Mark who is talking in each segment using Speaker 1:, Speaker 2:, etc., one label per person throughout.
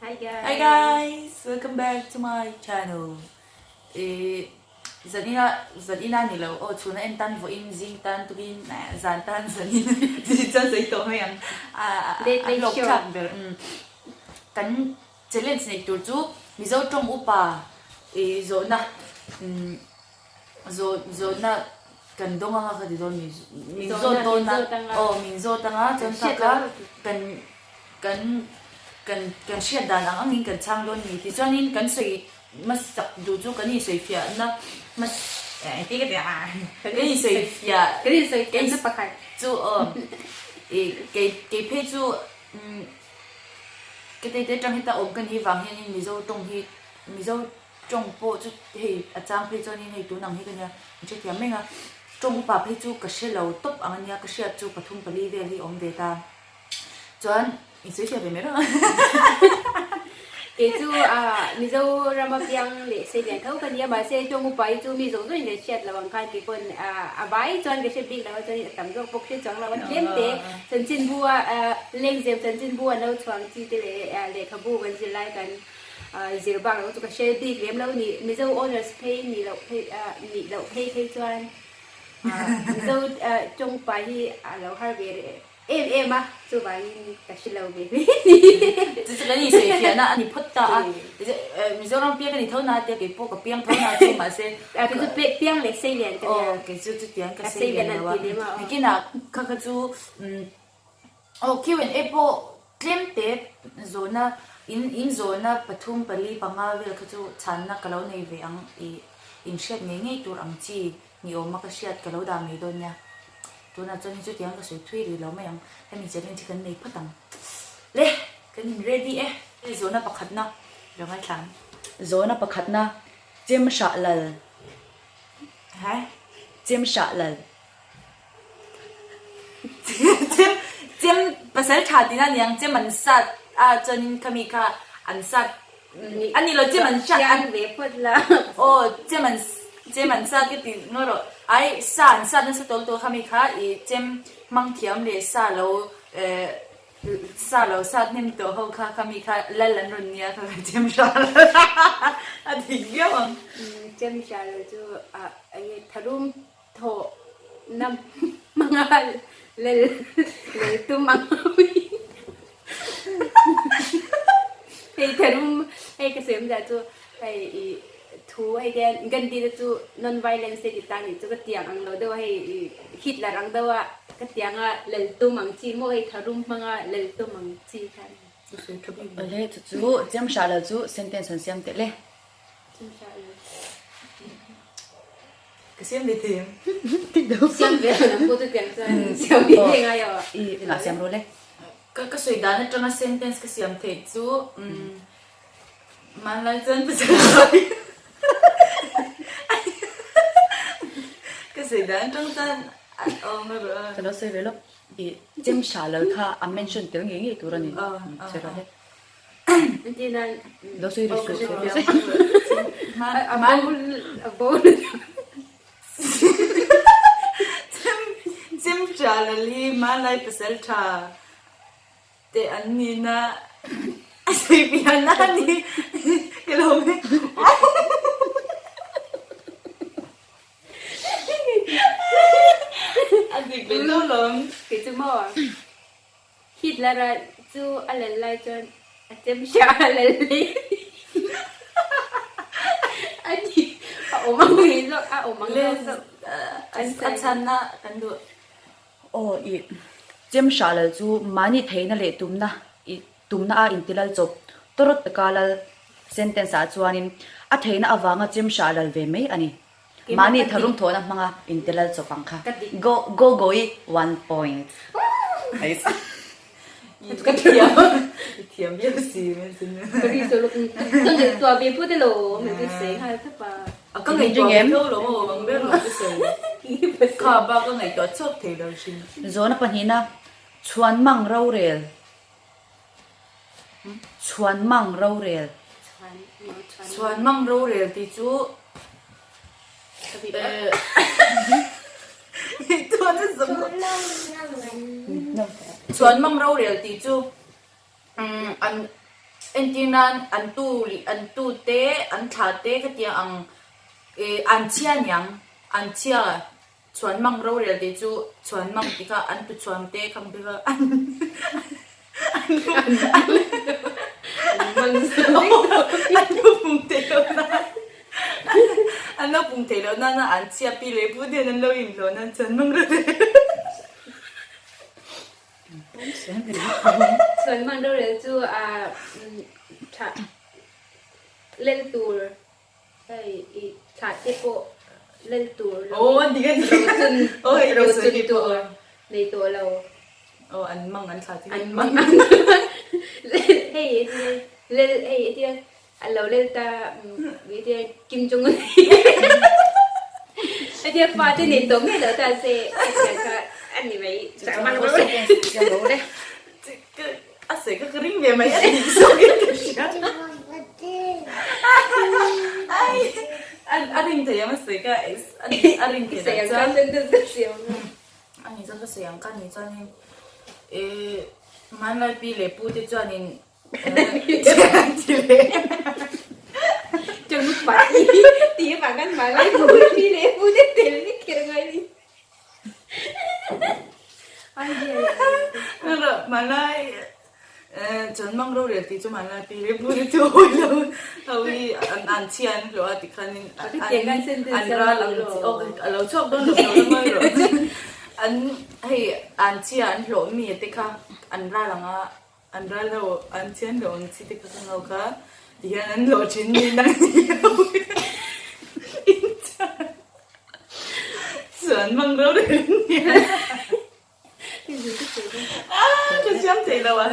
Speaker 1: Hi guys.
Speaker 2: Hi guys, welcome back to my channel. Eh, zanina zanina ni lo aw chhuna en tan vawiin zing tan tukin zan tan zanin chuan sawi tawh mai ang a
Speaker 1: Late late
Speaker 2: hlawk
Speaker 1: show.
Speaker 2: thlak ber kan challenge neih tur chu Mizo tawng upa ih zawhna Zawh zawhna kan dawng anga ka ti dawn mi min zawt dawn a aw min zawt anga chuan kha kha kan kan kan kan hriat dan ang angin kan chhang dawn ni tichuanin kan sawi hmasak duh chu kan insawifiahna hmas engtin ka ti ang kan insawifiah
Speaker 1: kan insawifiahna pakhat
Speaker 2: chu aw ih kei kei phei chu ka tete atang heta awm ka nih vang hianin Mizo tawng hi Mizo Tawng pawh chu hei a chang phei chuanin hei tun ang hi ka nia min hrethiam reng a, tawng upa phei chu ka hre lo tawp ang a nia ka hriat chu pathum pali vel hi a awm ve ta chuan in sawi fiah ve mai reng a.
Speaker 1: Kei chu Mizoram a piang leh sei lian tho ka nia mahse tawng upa hi chu mi zawng zawngin kan hriat lo ang khan kei pawn a vai chuan ka hre bik lo a chuanin a tam zawk bawk hre chuang lo a tlem te chanchinbu a lengzem chanchinbu an lo chhuang chi te leh lehkhabu kan zir lai kan Zir bak loh chu ka hre bik lem lo ni. Mizo honours phei nih loh phei nih loh phei phei chuan Mizo tawng pai hi a lo har ve reh em em a, chuvangin ka hre lo ve hle ni.
Speaker 2: Chu chu kan insawifiahna a ni phawt ta a, Mizoram piang ka ni tho na tia kei pawh ka piang tho na chu mahse
Speaker 1: Kei chu piang leh sei lian ka nia.
Speaker 2: Aw kei chu chutiang ka sei lian lo a, nikinah kha kha chu Aw Q&A pawh tlem te zawhna in in zawhna pathum pali panga vel kha chu chhanna ka lo nei ve ang ih in hriat ngei ngei tur ang chi ni awm a ka hriat ka lo dah mai dawn nia. Tunah chuan hei chutiang ka sawi thui rih lo mai ang hemi challenge hi kan nei phawt ang. Le kan in ready e. Hei zawhna pakhatna lo ngaithla ang.
Speaker 3: Zawhna pakhatna chem hrah lal.
Speaker 2: He?
Speaker 3: Chem hrah lal.
Speaker 2: Chem chem pasal tha tina niang chem an sat a chuanin khami kha an sat a ni lo chem an sat
Speaker 1: an ve phawt la
Speaker 2: aw chem an chem an sat ka ti ngaw rawh ai sa an sat nasa tawl tawl khami kha i chem hmang thiam leh sa lo eh sa lo sat hnem tawh ho kha khami kha lal an rawn nia kha chem hra a dik viau ang
Speaker 1: chem hra lo chu a enge tharum Thawh na hmanga lel lel tum ang hei tharum hei ka sawi awmzia chu hei i thu hei te Gandhi te chu non violence te ti ta nih chu ka tiang ang lo deuh a hei i Hitler ang deuh a ka tianga lel tum ang chi maw hei tharum hmanga lel tum ang chi kha a ni.
Speaker 3: Awle chu chu chem hra lo chu sentence an siam telh e.
Speaker 1: Chem hra lo.
Speaker 2: Ka siam ve thei em?
Speaker 1: Siam ve ang ang pawh chu tiang chuan siam ve thei ngai lo.
Speaker 3: I engah siam rawh le?
Speaker 2: Ka ka sawi dan atanga sentence ka siam theih chu hmanlai chuan pasal sawi ka sawi dan atang chuan a awm erawh a.
Speaker 3: Ka lo sawi ve lawk. I chem hra lo kha a mention tel ngei ngei tur a ni. Sawi rawh le. Lo sawi ri suh suh suh.
Speaker 1: A bo
Speaker 2: Chem tha la li hmanlai pasal tha te an ni na a sawi pian a ni ka lo A dik ve lo lawm.
Speaker 1: Kei chu maw? Hitler a chu a lel lai chuan a chem hria a lel hle a ni. A awm ang ngei zawk, a awm ang zawk zawk.
Speaker 2: A chhanna kan duh.
Speaker 3: Aw i chem hra lal chu mahni theihna leh tumna i tumna a intilal chawp tawrawt taka lal sentence ah chuanin a theihna avanga chem hra lal ve mai a ni. Mahni tharum thawhna hmanga intilal chawp ang kha. Go go go i one point.
Speaker 2: Ka thiam i thiam viau si
Speaker 1: Ka ri so luk ka ngaihtuah ve pawh te lo min ti sawi nghal thap a.
Speaker 2: A ka ngaihtuah ve tho lo maw ang ber lo ti sawi. Kha bak ka ngaihtuah chhuak thei lo hrim.
Speaker 3: Zawhna pahnihna chhuan mang rorel Chhuan mang rorel.
Speaker 2: Chhuan mang rorel tih chu Chhuan mang rorel tih chu an. Entir nan an tu an tu te an thla te khatiang ang ih an chhia niang an chhia chhuan mang rorel tih chu chhuan mang tih kha an tu chhuan te kha ang kha an an lo pung thei lo nan an lo pung thei lo nana an chhia pi leh pu te hian an lo inhlawh nan chhuan mang rorel.
Speaker 1: Chuan hman rorel chu a tha lel tur hei i thlah te pawh lel tur lo ro chun tur nei tawh lo.
Speaker 2: Aw an mang an thlah te
Speaker 1: an mang hei lel hei hetia A lo lel ta hetia Kim Jong Un hetia fate nei tawh miah lo ta se hetiang kha a ni mai
Speaker 2: A sawi kha ka ring ve mai a dik zawk in ka hria. Ai a ring thei ang a sawi kha a ring thei lo chuan. A ni chuan ka sawi ang kha ni chuanin eh hmanlai pi leh pu te chuanin Hmanlai chuan mang rorel tih chu hmanlai pi leh pu te chu a hawi lo ho hi an chhia an hlawh a tikhanin an ral ang chi aw a lo chhuak dawn lo lo la mawi rawh an hei an chhia an hlawh mi te kha an ral ang a. An ral ho, an thian lo ang chi te kha ka ngau kha ti hian an hlawh thin ni nang ni ho in chuan chuan mang ro reng nia ah ka siam thei lo a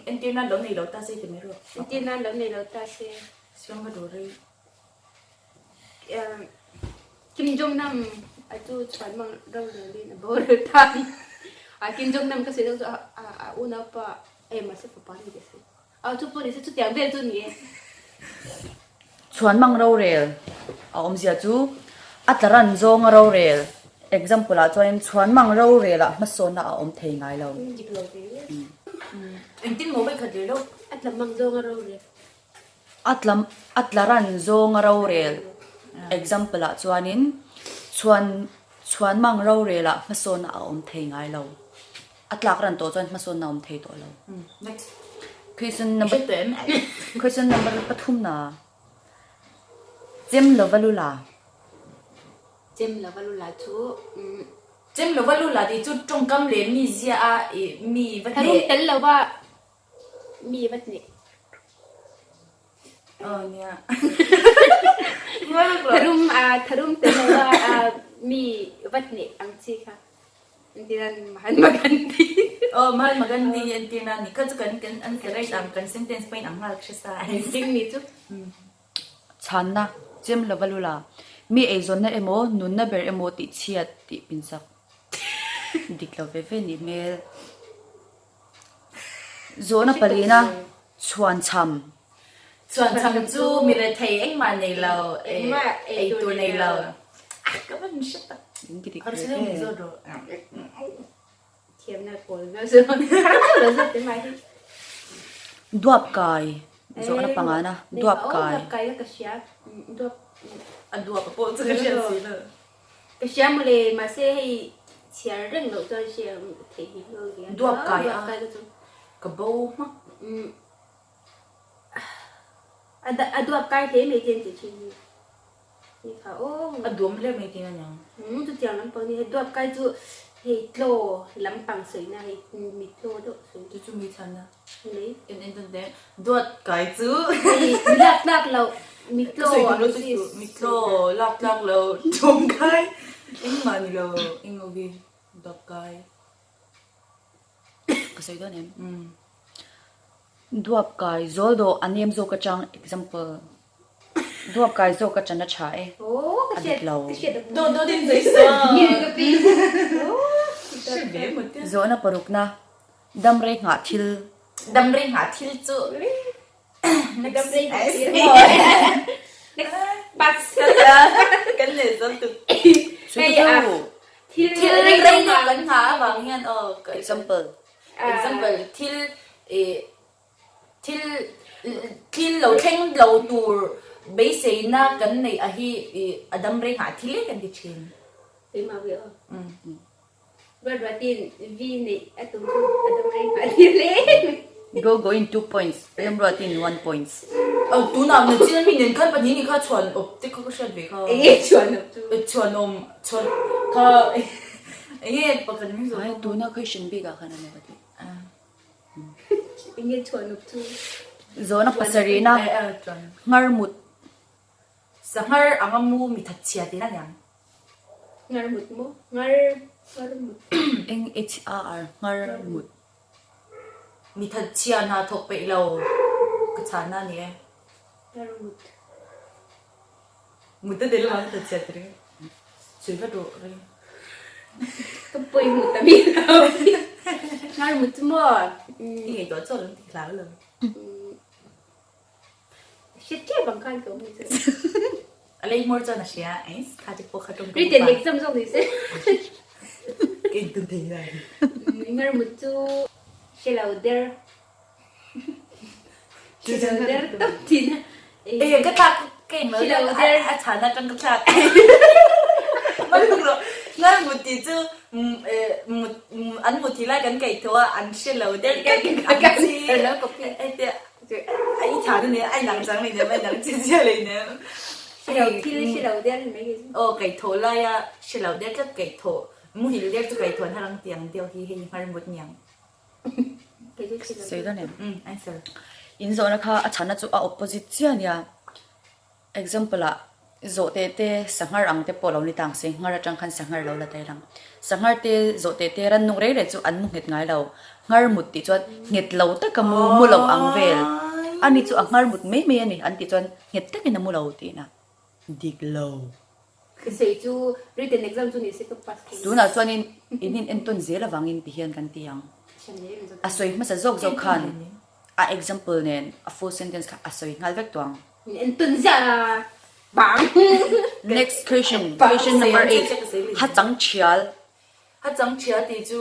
Speaker 2: Entir nan lo nei lo ta se ti mai rawh.
Speaker 1: Entir nan lo nei lo ta se.
Speaker 2: Siam ka duh rei.
Speaker 1: Kim Jong Nam a chu chhuan mang ro rel in a boral ta ni. A Kim Jong Nam ka sawi deuh chu a a unaupa eh mahse fapa ni teh se. A chu pawh ni se chutiang vel chu ni e.
Speaker 3: Chhuan mang rorel a awmzia chu a tla ran zawnga rorel example ah chuanin chhuan mang rorel ah hmasawnna a awm thei ngai lo.
Speaker 1: Dik lo ve e.
Speaker 2: Engtin maw vei khat leh lo.
Speaker 1: A tla mang zawnga rorel.
Speaker 3: A tla a tla ran zawnga rorel example ah chuanin chhuan chhuan mang rorel ah hmasawnna a awm thei ngai lo. A tlak ran tawh chuan hmasawnna a awm thei tawh lo.
Speaker 2: Next.
Speaker 3: Question number Question number pathum na. Chem lova lu la.
Speaker 1: Chem lova lu la chu
Speaker 2: Chem lova lu la tih chu tawngkam leh mi zia a i mi va hneh.
Speaker 1: Tharum tel lova mi va hneh.
Speaker 2: Aw nia.
Speaker 1: Tharum a tharum tel lova mi va hneh ang chi kha. Entirnan Mahatma Gandhi.
Speaker 2: Aw Mahatma Gandhi hi entirna a ni. Kha chu kan kan an correct ang kan sentence pawhin ang nghal hre sa.
Speaker 1: Engtin ni chu?
Speaker 3: Chhanna, chem lova lu la. Mi eizawnna emaw, nunna ber emaw tih chhiat tih pinsak dik lo ve ve nih hmel. Zawhna palina chhuan cham.
Speaker 2: Chhuan cham chu mi rethei engmah nei lo, ei tur nei lo. Ka van hre tak. Harsa deuh min zawt rawh.
Speaker 1: Thiamna kawl viau chu har lo zawt te mai hi.
Speaker 3: Duap kai zawhna pangana duap kai.
Speaker 1: Duap kai ka hria duap.
Speaker 2: A duap a pawh chu ka hriat si lo.
Speaker 1: Ka hria mawle mahse hei chhiar reng loh chuan hria theih hi lo nia.
Speaker 2: Duap kai a ka bo hmak.
Speaker 1: A duap kai hle mai te an ti thin hi. Ni kha aw.
Speaker 2: A duam hle mai tin a niang.
Speaker 1: Umm chutiang lampang ni hei duap kai chu hei tlaw lampang sawina hei mi tlaw deuh sawi.
Speaker 2: Chu chu mi chhan a.
Speaker 1: Lei.
Speaker 2: En en tawn teh duat kai chu.
Speaker 1: Hei mi lak tlak loh mi tlaw
Speaker 2: ang chi. Mi tlaw lak tlak loh ṭawng kai engmah ni lo engovi duap kai.
Speaker 3: Ka sawi dawn em? Umm. Duap kai zawl dawh a nem zawk atang example. Duap kai zawk a ṭan a ṭha e. A dik lo. Zawhna parukna, Damrei nghah thil.
Speaker 2: Damrei nghah thil chu.
Speaker 1: Next. Next. Pass.
Speaker 2: Kan leh zo tuk.
Speaker 1: Hei a thil
Speaker 2: Thil
Speaker 1: rei
Speaker 2: rei
Speaker 1: deuh
Speaker 2: deuh kan nghah avang hian aw
Speaker 3: Example.
Speaker 2: Example thil ih thil thil lo thleng lo tur beiseina kan neih a hi ih a dam rei nghah thil e kan ti thin.
Speaker 1: Keimah ve aw. Ruat ruatin V neih a tum chu a dam rei nghah thil e.
Speaker 3: Go go in 2 points, Remruatin 1 points.
Speaker 2: Aw tunah na chin ami nen khan pahnih ni kha chhuan awp te kha ka hriat ve kha.
Speaker 1: Enge chhuan awp chu?
Speaker 2: Chhuan awm chhuan kha enge pakhat min zawh
Speaker 3: Ai tuna question bik ah khan ania ka ti.
Speaker 1: Enge chhuan awp chu?
Speaker 3: Zawhna pasarihna nghar mut.
Speaker 2: Sanghar anga mu mi that chhia tihna aniang.
Speaker 1: Nghar mut maw? Nghar nghar mut.
Speaker 3: Eng H A R nghar mut.
Speaker 2: Mi that chhia hna thawk peih lo ka chhanna a ni e.
Speaker 1: Nghar mut.
Speaker 2: Mut a tel vang that chhia tir sawi vat rawh reng.
Speaker 1: Ka pawi mut a mi lo. Nghar mut chu maw?
Speaker 2: I ngaihtuah chawt an ti hlau lo.
Speaker 1: Hriat tep ang khan ka awm chu.
Speaker 2: A lei hmawr chuan a hria eng kha te pawh kha tawng
Speaker 1: Ri ten exam zawk ni se.
Speaker 2: Ka intum thei lai.
Speaker 1: Ngar mut chu hre lo der. Hre lo der tawp thin a.
Speaker 2: E ka thlak ka in lo der a chhan atang ka thlak. Ngar mut tih chu mut an mut hi lai kan kaih tho a an hre lo der tawp ang chi. A i chhan a nia, a inang chang lei nem, a inang chiah chiah lei nem.
Speaker 1: Hre lo thil hre lo der ni mai kei chu.
Speaker 2: Aw kaihthawh laia hre lo der tlat kaihthawh muhil der chu kaihthawh an harang tiang deuh hi hei nghar mut niang.
Speaker 3: Sawi dawn em?
Speaker 2: Umm answer.
Speaker 3: In zawhna kha a chhanna chu a opposite chiah ania. Example ah zawhte te sanghar ang te pawh lo ni tang se, nghar atang khan sanghar lo la ta ilang. Sanghar te zawhte te rannung rei rei chu an mu nghet ngai lo. Nghar mut tih chuan nghet lo taka mu mu lo ang vel. Ani chu a nghar mut mai mai a ni an tih chuan nghet takin a mu lo tihna. Dik lo.
Speaker 1: Ka sawi chu written exam chu ni se ka pass thei.
Speaker 3: Tunah chuanin in in entawn zel avangin ti hian kan ti ang. A sawi hmasa zawk zawk khan a example nen a full sentence kha a sawi nghal vek tawh ang.
Speaker 1: Entawn ziah a bang.
Speaker 3: Next question, question number 8. Ha chang thial.
Speaker 2: Ha chang thial tih chu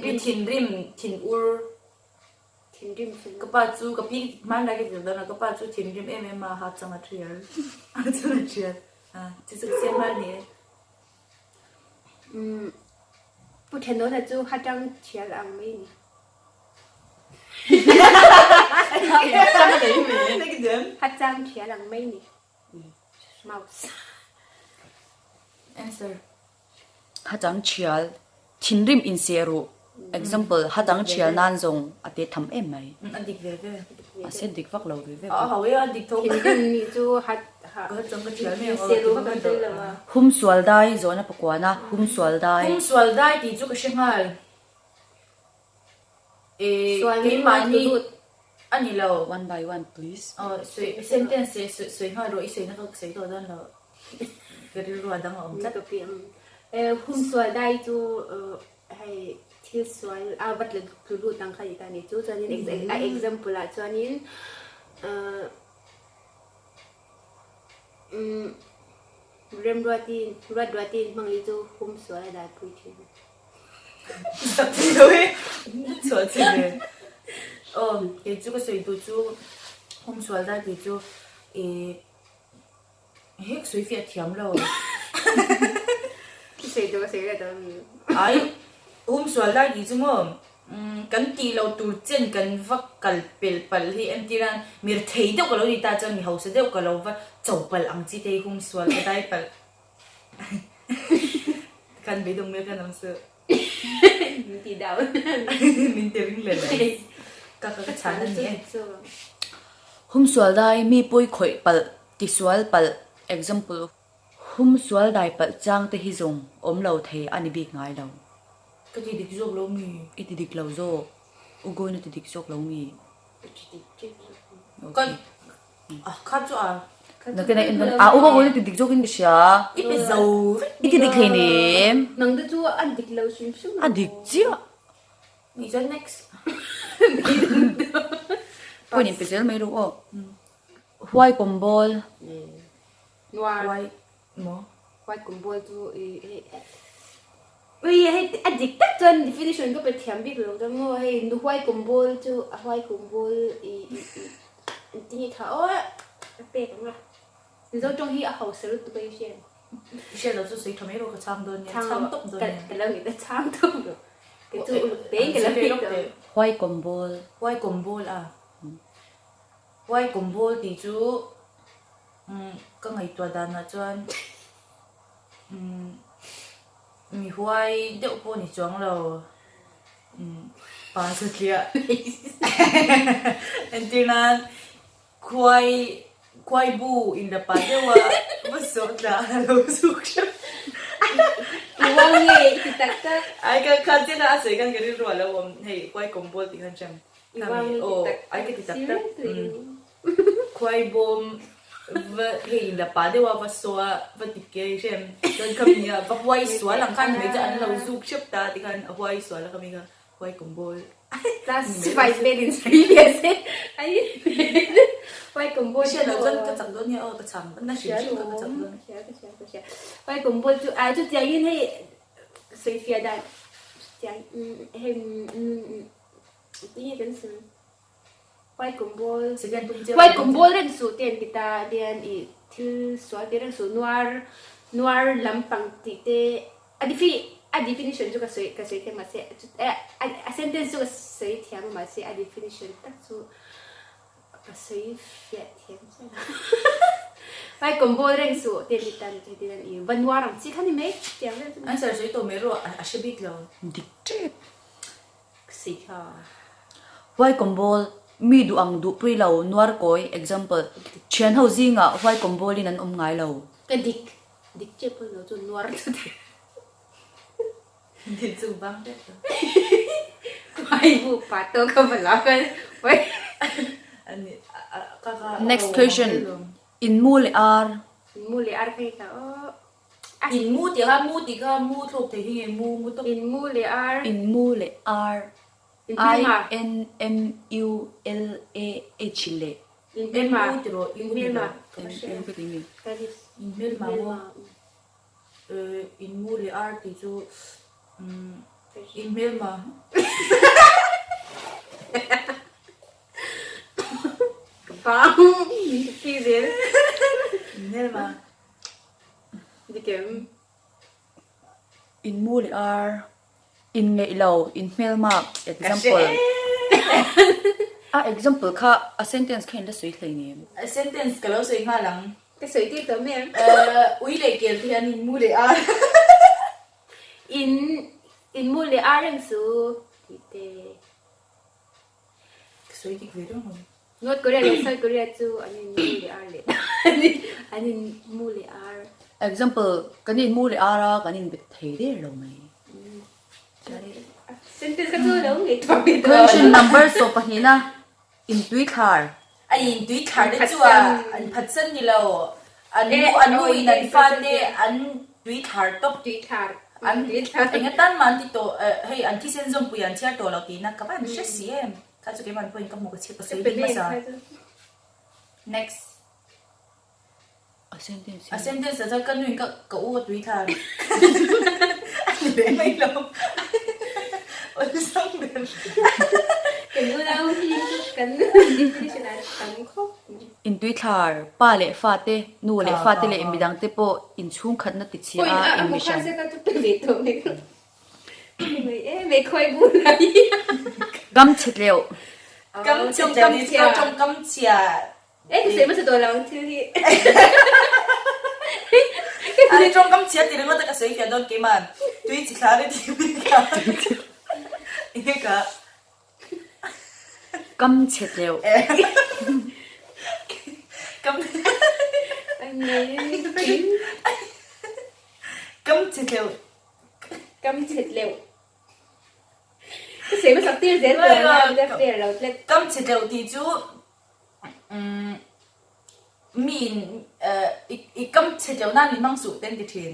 Speaker 2: mi thinrim, thinur.
Speaker 1: Thinrim chu.
Speaker 2: Ka pa chu ka pi hmanlai ka ti dawn a, ka pa chu thinrim em em a, ha chang a thial. Ha chang a thial. Chu chu ka siam hman ni e.
Speaker 1: Umm Pu Thenawna chu ha chang thial ang mai ni. Ha chang thial ang mai ni. Mouse.
Speaker 2: Answer.
Speaker 3: Ha chang thial, thinrim inseh ruh. Example, Ha chang thial nan zawng a te tham em mai.
Speaker 2: A dik ve ve.
Speaker 3: Mahse dik vak lo ve ve.
Speaker 2: A ho e, a dik tho.
Speaker 1: Thinrim nih chu ha ha inseh ruh kha kan sawi lo a.
Speaker 3: Hum sual dai zawhna pakuana hum sual dai.
Speaker 2: Hum sual dai tih chu ka hre nghal. E keimahni a ni lo.
Speaker 3: One by one please.
Speaker 2: Aw sawi sentence sawi nghal rawh i sawina kha ka sawi tawh dawn lo. Ka rilru a dang a awm tlat.
Speaker 1: Hum sual dai chu hei thil sual a va tlu lut ang kha ni ta ni chu chuanin a example ah chuanin Remruatin Ruatruatin hmangaih chu hum sual a daipui thin.
Speaker 2: Zak thei lo e, chhuah che ve. Aw kei chu ka sawi duh chu hum sual dai tih chu ih He ka sawi fiah thiam lo.
Speaker 1: I sawi duh a sawi leh tawh ami?
Speaker 2: Ai, hum sual lai tih chu maw kan tih loh tur chen kan va kal pel palh hi entir a, mir thei deuh ka lo ni ta chuan mi hausa deuh ka lo va cho palh ang chi te hi hum sual ka dai palh. Khan beidawng mek a nang suh.
Speaker 1: Min ti down.
Speaker 2: Min ti ring leh mai. Ka ka ka chhan a ni e.
Speaker 3: Hum sual dai mi pawi khawih palh Ti sual palh, example, Hum sual dai palh chang te hi zawng awm lo thei a ni bik ngai lo.
Speaker 2: Ka ti dik zawk lo mi?
Speaker 3: I ti dik lo zawk. U Goin a ti dik zawk lo mi?
Speaker 1: Ka ti dik ṭep zawk lo.
Speaker 2: Ka ah kha chu a.
Speaker 3: Nakin a en a u Goin a ti dik zawk in ka hria.
Speaker 2: I pe zo vek.
Speaker 3: I ti dik hleinem.
Speaker 1: Nang te chu a dik lo hrim hrim lo.
Speaker 3: A dik chiah.
Speaker 2: Ni chuan next.
Speaker 3: Point in pe zel mai ru aw. Huai kawm bawl.
Speaker 1: Nuar.
Speaker 2: Huai maw?
Speaker 1: Huai kawm bawl chu i hei ui hei a dik tak chuan definition ka pe thiam bik lo ta maw hei nu huai kawm bawl chu a huai kawm bawl i i i engtin nge kha aw a pek ang a. Mizo tawng hi a hausa lutuk a i hriat.
Speaker 2: I hriat loh chu sawi tha mai rawh ka chhang dawn nia, chhang tawp dawn nia.
Speaker 1: Ka lo ngei ta chhang tawp lo. Kei chu uluk tein ka lo ngei tawp.
Speaker 3: Huai kawm bawl.
Speaker 2: Huai kawm bawl a. Huai kawm bawl tih chu ka ngaihtuah danah chuan mi huai deuh pawh ni chuang lo pa satliah entir nan Khuai khuai bu in la pah deuh a, va sawh tla a lo zuk hrep.
Speaker 1: I uang nge i ti tak tak.
Speaker 2: Ai ka kha chiah kha a sawi khan ka rilru a lo awm hei khuai kawm bawl tih khan hrem.
Speaker 1: I uang nge i ti tak tak.
Speaker 2: Ai ka ti tak tak. Khuai bawm va hei in la pah deuh a va sawh a va ti ke i hrem. Chuan kha mi a va huai sual ang khan hmeichhe an lo zuk hrep ta ti khan a huai sual a kha mi kha. Huai kum bawl.
Speaker 1: Class 5 vel in sawi ve se. Ai Huai kum bawl
Speaker 2: Hriat loh chuan ka chak dawn nia aw ka cham na hrim hrim kha ka chak dawn.
Speaker 1: Ka hria ka hria ka hria. Huai kum bawl chu a chutiang in hei sawi fiah dan chutiang hei tinge kan sawi Huai kum bawl Huai kum bawl reng suh te an ti ta dian i thil sual ti reng suh nuar nuar lampang tih te A defi a definition chu ka sawi ka sawi thiam mahse a sentence chu ka sawi thiam a mahse a definition tak chu ka sawi fiah thiam chiah lo. Vai kawm bawl reng suh te ni tan chu heti nan i va nuar ang chi kha ni mai tiang vel chu.
Speaker 2: Answer sawi tawh mai rawh a hre bik lo.
Speaker 3: Dik tep.
Speaker 1: Ka sawi kha.
Speaker 3: Huai kawm bawl mi duh ang duh pui lo nuar kawi example thian ho zingah huai kawm bawlin an awm ngai lo.
Speaker 1: Ka dik Dik chiah pawn lo chu nuar chu thei.
Speaker 2: Dik chu bang vek lo.
Speaker 1: Huai bu pa to ka va la ka huai.
Speaker 3: Next question In mu leh ar.
Speaker 1: In mu leh ar kha hi ka aw.
Speaker 2: In mu tih kha mu tih kha mu thlawk thei hi nge mu mu tawp.
Speaker 1: In mu leh ar.
Speaker 3: In mu leh ar. I N M U L A H leh.
Speaker 1: Inhmelma,
Speaker 2: M U tiraw U ni lo.
Speaker 3: M U ka ti mi.
Speaker 2: Inhmelma maw? Eh in mu leh ar tih chu inhmelma.
Speaker 1: Ka bang min ti pi zel.
Speaker 2: Inhmelma.
Speaker 1: Dikem.
Speaker 3: In mu leh ar. Inngeih lo, inhmelmak, example. A example kha a sentence kha in la sawi hlei nem.
Speaker 2: A sentence ka lo sawi nghal ang.
Speaker 1: Ka sawi tir tawh mai ang.
Speaker 2: Ui leh kel te hian in mu leh ar.
Speaker 1: In in mu leh ar reng su tih te.
Speaker 2: Ka sawi dik ve reng ang.
Speaker 1: North Korea leh South Korea chu an in mu leh ar leh an in mu leh ar.
Speaker 3: Example, kan in mu leh ar a, kan in bet thei der lo mai.
Speaker 1: Sentence ka chu lo ngei tawh mai
Speaker 3: dawn. Question number 12 na in tui thlar.
Speaker 2: A in tui thlar te chu a an phatsan ni lo. An nu an nu in an fa te an tui thlar tawp.
Speaker 1: Tui thlar.
Speaker 2: An eng atan mah an ti tawh hei an thisen zawmpui an chhiar tawh lo tihna ka van hre si em. Kha chu keimah pawhin ka hmu ka chhiat ka sawi bik hmasa. Next.
Speaker 3: A sentence.
Speaker 2: A sentence ah chuan ka nuin ka ka u a tui thla. A ni leh mai lo. Awlsam ber.
Speaker 1: Kan unau hi chu kan definition ah tam khawp mai.
Speaker 3: Intui thlar, pa leh fa te, nu leh fa te leh midang te pawh inchhungkhatna ti chhia a inmihran.
Speaker 1: Pawhin a hmu kha se ka chu pe ve tawh mai lo.
Speaker 3: Kam chhe tleuh.
Speaker 2: Kam chhe tleuh ni chu tawngkam chhia.
Speaker 1: E ka sawi hmasa tawh lo ang thil hi.
Speaker 2: Ani tawngkam chhia ti ringawt a ka sawi fiah dawn keiman tui chi thla ri tih mi kha. Enge ka.
Speaker 3: Kam chhe tleuh.
Speaker 2: Kam. Kam chhe tleuh.
Speaker 1: Kam chhe tleuh. Ka sawi hmasak tir zel tawh ang a, left leh lo tlet.
Speaker 2: Kam chhe tleuh tih chu miin i kam chhe tleuh nan min hmang suh te an ti thin.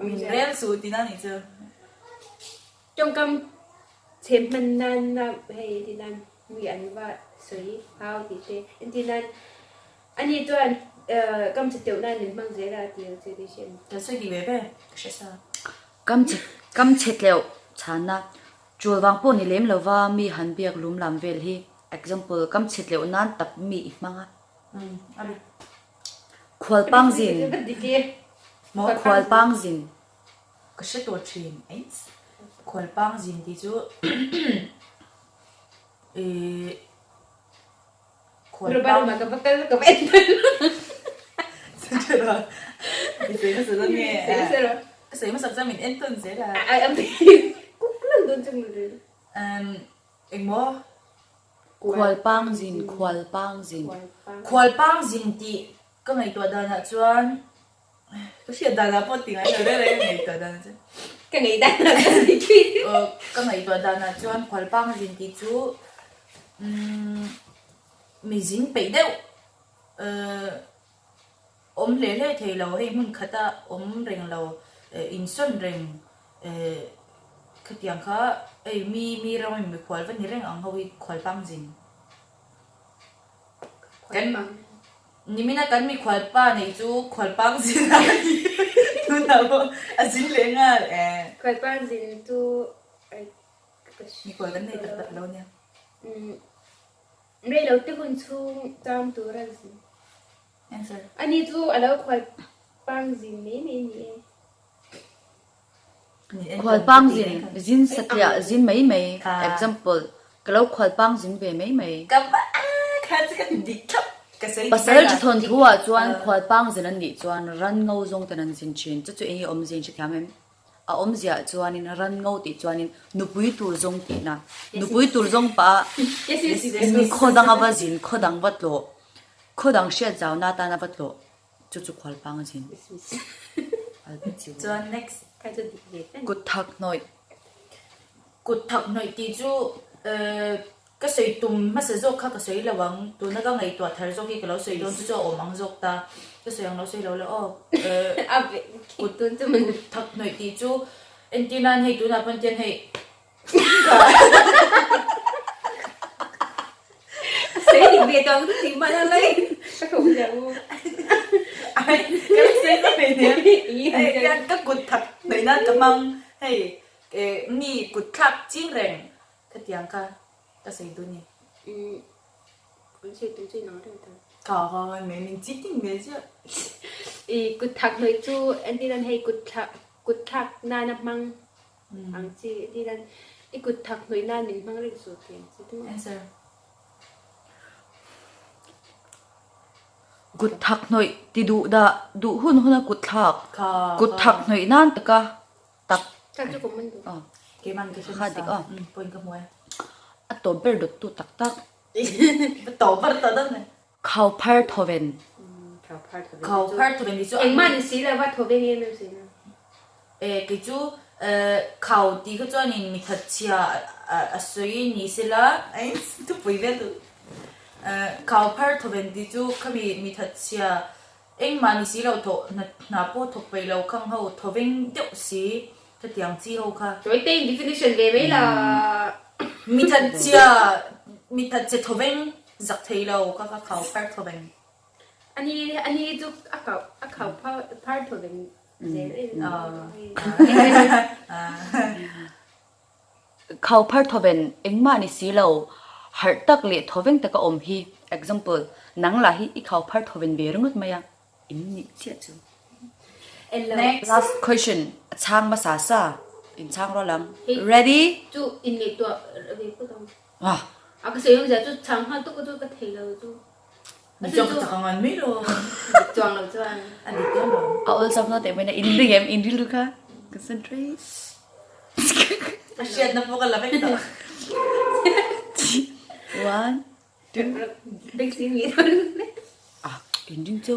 Speaker 2: Min rel suh tihna a nih chu.
Speaker 1: Tawngkam chhe hman nan a hei tih nan. Mi an va sawi hau tih te entir nan ani chuan kam che teuh nan min hmang zel a ti ang che tih hriat ni.
Speaker 2: Kan sawi dik ve ve ka hre sa.
Speaker 3: Kam che kam che tleuh chhanna tul vang pawh ni lem lova mi han biak lum lam vel hi example kam che tleuh nan tak mi i hmang a. Khualpang zin Khualpang zin.
Speaker 2: Ka hre tawh thin ais. Khualpang zin tih chu ih Khualpang
Speaker 1: ka va kal ka va en dawn
Speaker 2: lo. I sawi hmasa dawn nge? Ka sawi hmasa chuan min en tawn zel a. Engmaw?
Speaker 3: Khualpang zin, khualpang zin.
Speaker 2: Khualpang zin tih ka ngaihtuah danah chuan ka hriat danah pawh ti ngai lo reng reng ngaihtuah danah chuan.
Speaker 1: Ka ngaih danah chuan ti khi.
Speaker 2: Ka ngaihtuah danah chuan khualpang zin tih chu umm mi zin peih deuh awm hle hle thei lo hei hmun khata awm reng lo insawn reng khatiang kha hei mi mi ram in mikhual va ni reng ang ho hi khualpang zin kan nimina kan mikhual pa nei chu khualpang zin a ni tunah pawh a zin leh nghal eh.
Speaker 1: Khualpang zin chu
Speaker 2: mikhual kan nei tak tak lo nia.
Speaker 1: Rei lo te hun chhung cham tur a zin. Ani chu a lo khual pang zin mai mai ni e.
Speaker 3: Khual pang zin, zin satliah zin mai mai. Example, Ka lo khual pang zin ve mai mai. Pasal tha thawnthu ah chuan khual pang zin an nih chuan ran ngo zawng ten an zin thin. Chu chu eng nge awmzia in hrethiam em? A awmziah chuanin ran ngo tih chuanin nupui tur zawng tihna. Nupui tur zawng pah a khaw dang a va zin, khaw dang va tlawh, khaw dang hriat zauna atan a va tlawh chu chu khualpang a zin.
Speaker 2: Chuan next.
Speaker 3: Kut thak hnawih.
Speaker 2: Kut thak hnawih tih chu Ka sawi tum hmasa zawk kha ka sawi lo ang, tuna ka ngaihtuah thar zawk hi ka lo sawi dawn chu chu a awm ang zawk ta, ka sawi ang lo sawi lo la aw. Kut kut thak hnawih tih chu entir nan hei tunah pawn tian hei
Speaker 1: Sawi dik ve tawh ang chu tih hman a lai ka khawp zia u.
Speaker 2: Ai ka la sawi ta hmei nen hei tian ka kut thak hnawih nan ka hmang hei mi kut thlak ching reng. Khatiang kha ka sawi dun ni.
Speaker 1: Umm an sawi tum chu inang reng tho.
Speaker 2: Ka ha mai min chi ting ve ziah.
Speaker 1: I kut thak hnawih chu entir nan hei kut thlak kut thlak nana hmang ang chi entir nan i kut thak hnawih nan min hmang reng suh tih ang chi tu.
Speaker 2: Answer.
Speaker 3: Kut thak hnawih ti duh dah duh hun huna kut thlak kut thak hnawih nan taka tak.
Speaker 1: Ka chu comment duh.
Speaker 3: Aw.
Speaker 2: Keimah ka hre
Speaker 3: Kha dik
Speaker 2: nasa.
Speaker 3: aw.
Speaker 2: Um point ka hmu e.
Speaker 3: A tawp ber dawt tu tak tak.
Speaker 2: Va tawp ber tawh dawn e.
Speaker 3: Khau phar thawven.
Speaker 1: Khau phar thawven.
Speaker 2: Khau phar thawven tih chu
Speaker 1: Engmah ni si lo va thawven em em si na.
Speaker 2: E kei chu khau tih kha chuanin mi thatchhia a sawi ni sela ai thupui vel duh. Khau phar thawven tih chu khami mi thatchhia Engmah ni si lo thawh hna pawh thawk peih lo khang ho thawveng deuh si khatiang chi ho kha.
Speaker 1: Tawi te in definition ve mai la.
Speaker 2: Mi that chia mi that che thawveng zak thei lo kha kha khau phar thawveng.
Speaker 1: Ani ani chu a kau a khau phar thawveng zel em.
Speaker 3: Khau phar thawven engmah ni si lo, harh tak leh thawveng taka awm hi. Example, Nang lah hi i khau phar thawven ve ringawt mai a, in nih chiah chu.
Speaker 2: Next.
Speaker 3: Last question, a chhang hmasa sa, in chhang rual ang. Ready?
Speaker 1: Chu in ngaihtuah ve phawt ang.
Speaker 3: Wah.
Speaker 1: A ka sawi awmzia chu chhang nghal tuk chu ka thei lo chu.
Speaker 2: Mi chuan ka chak ang an mai lo.
Speaker 1: Dik chuang lo chuan.
Speaker 2: A dik dawn lo.
Speaker 3: A awlsam na teh mai na in ring em in rilru kha concentrate.
Speaker 2: A hriatna pawh ka la vek tawh.
Speaker 3: One, two.
Speaker 1: Dik si mi dawn.
Speaker 3: Ah, in ring chu.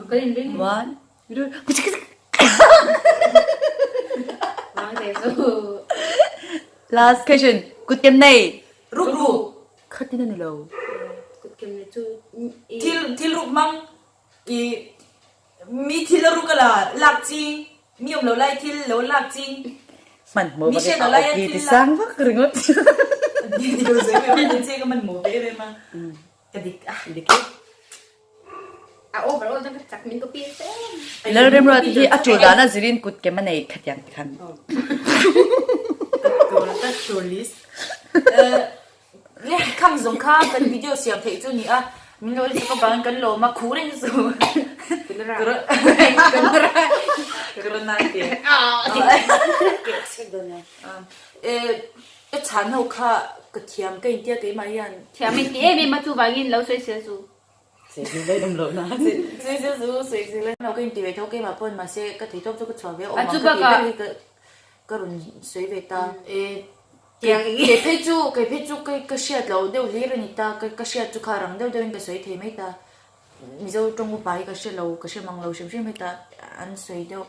Speaker 1: Ka in ring.
Speaker 3: One, two.
Speaker 1: Mang te chu.
Speaker 3: Last question. Kut kem nei.
Speaker 2: Ruk ru.
Speaker 3: Khatin a ni lo.
Speaker 1: Kut kem nei chu i.
Speaker 2: Thil thil ruk hmang i mi thil a ruk a la lak ching mi awm lo lai thil lo lak ching
Speaker 3: Hmanhmawh
Speaker 2: mi
Speaker 3: vak
Speaker 2: hriat
Speaker 3: e
Speaker 2: lo
Speaker 3: ka
Speaker 2: lai a
Speaker 3: awki
Speaker 2: thil
Speaker 3: ti
Speaker 2: lak
Speaker 3: sang vak ringawt.
Speaker 2: Dik lo sawi ve mai che ka hmanhmawh ve em em a. Ka dik a.
Speaker 1: Dik e. A overall chuan ka chak min copy nasa em.
Speaker 3: Lalremruat hi a tul dana zirin kut kem a nei khatiang te khan.
Speaker 2: Ka tur ka tur list. Le khang zawng kha kan video siam theih chu ni a, min lo en sak avangin kan lawm a, khu reng chu Corona te. Ka chhan ho kha ka thiam ka intia keimah hian.
Speaker 1: Thiam inti em em a chuvangin lo sawi sel chu.
Speaker 3: Sawi sel awm loh na.
Speaker 2: Sawi sel chu sawi sel a lo ka inti ve tho keimah pawn mahse ka theitawp chu ka chhuah ve a awm ang ka tih ber hi ka rawn sawi ve ta. Kei phei chu kei phei chu ka hriat loh deuh hlir a ni ta ka hriat chu kha rang deuh deuhin ka sawi thei mai ta. Mizo tawng upa hi ka hre lo ka hre mang lo hrim hrim heta an sawi deuh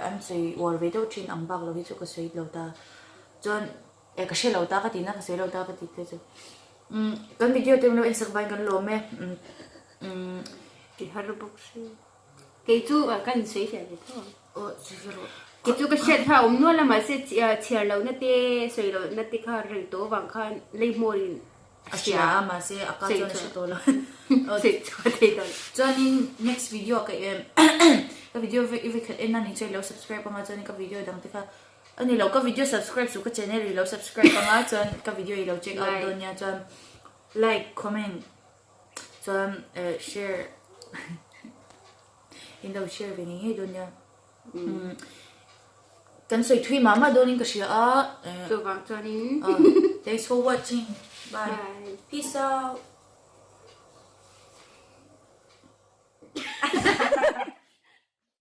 Speaker 2: an sawi uar ve deuh thin ang bak lo hi chu ka sawi lo ta chuan eh ka hre lo ta ka tihna ka sawi lo ta ka tih te chu umm kan video te min lo en sak vangin kan lawm e umm
Speaker 1: Ti har bawk si. Kei chu ka insawi fiah ve tho ang.
Speaker 2: Aw sawi fiah rawh.
Speaker 1: Kei chu ka hriat kha a awm nual a mahse chhiar lohna te sawi lohna te kha rei tawh avang khan lei hmawrin
Speaker 2: A hria a mahse a ka chuan a hre tawh lo.
Speaker 1: Sawi chhuah thei tawh lo.
Speaker 2: Chuanin next video ka em ka video i vekhat en a ni chuan i lo subscribe anga chuanin ka video dang te kha a ni lo ka video subscribe suh ka channel i lo subscribe anga chuan ka video i lo check out dawn nia chuan like comment chuan share in lo share ve ngei ngei dawn nia. Kan sawi thui mah mah dawnin ka hria a.
Speaker 1: Chuvang chuanin.
Speaker 2: Thanks for watching. Bye. Peace out.